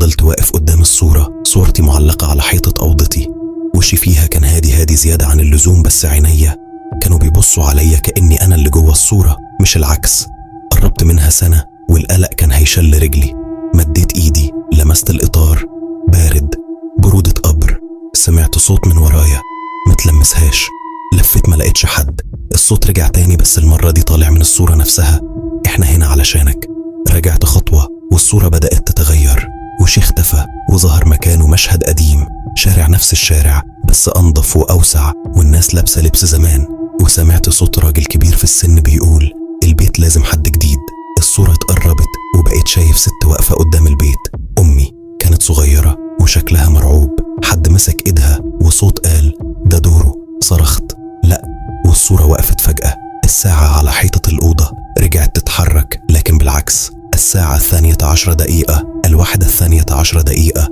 فضلت واقف قدام الصورة، صورتي معلقة على حيطة أوضتي. وشي فيها كان هادي هادي زيادة عن اللزوم، بس عينيا كانوا بيبصوا عليا كأني أنا اللي جوه الصورة مش العكس. قربت منها سنة والقلق كان هيشل رجلي. مديت إيدي لمست الإطار، بارد، برودة قبر. سمعت صوت من ورايا، متلمسهاش. لفيت ما لقيتش حد. الصوت رجع تاني، بس المرة دي طالع من الصورة نفسها. احنا هنا علشانك. رجعت خطوة والصورة بدأت تتغير. وشي اختفى وظهر مكانه مشهد قديم، شارع نفس الشارع بس أنظف وأوسع، والناس لابسة لبس زمان. وسمعت صوت راجل كبير في السن بيقول البيت لازم حد جديد. الصورة اتقربت وبقيت شايف ست واقفة قدام البيت، أمي. كانت صغيرة وشكلها مرعوب. حد مسك إيدها وصوت قال ده دوره. صرخت لا، والصورة وقفت فجأة. الساعة على حيطة الأوضة رجعت تتحرك، لكن بالعكس. الساعة 12:00، 1:12:00،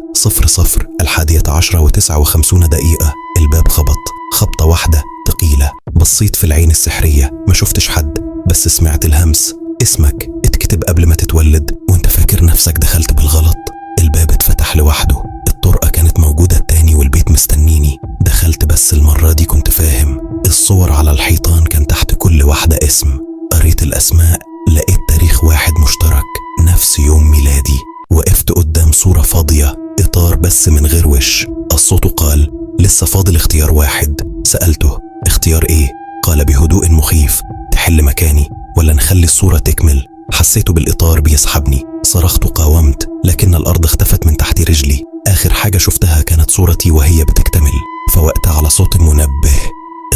11:59. الباب خبط خبطة واحدة تقيلة. بصيت في العين السحرية ما شفتش حد، بس سمعت الهمس، اسمك اتكتب قبل ما تتولد وانت فاكر نفسك دخلت بالغلط. الباب اتفتح لوحده. الطرقة كانت موجودة تاني والبيت مستنيني. دخلت، بس المرة دي كنت فاهم. الصور على الحيطان كان تحت كل واحدة اسم. قريت الأسماء، لقيت تاريخ واحد مشترك، نفس يوم ميلادي. وقفت قدام صورة فاضية، إطار بس من غير وش. الصوت قال لسه فاضل اختيار واحد. سألته اختيار ايه؟ قال بهدوء مخيف تحل مكاني ولا نخلي الصورة تكمل؟ حسيت بالإطار بيسحبني. صرخت وقاومت، لكن الأرض اختفت من تحت رجلي. آخر حاجة شفتها كانت صورتي وهي بتكتمل. فوقت على صوت المنبه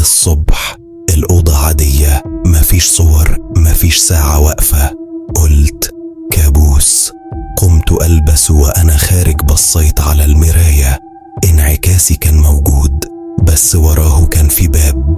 الصبح. الأوضة عادية، مفيش صور، مفيش ساعة واقفة. قلت كابوس. قمت ألبس وأنا خارج بصيت على المراية. انعكاسي كان موجود، بس وراه كان في باب.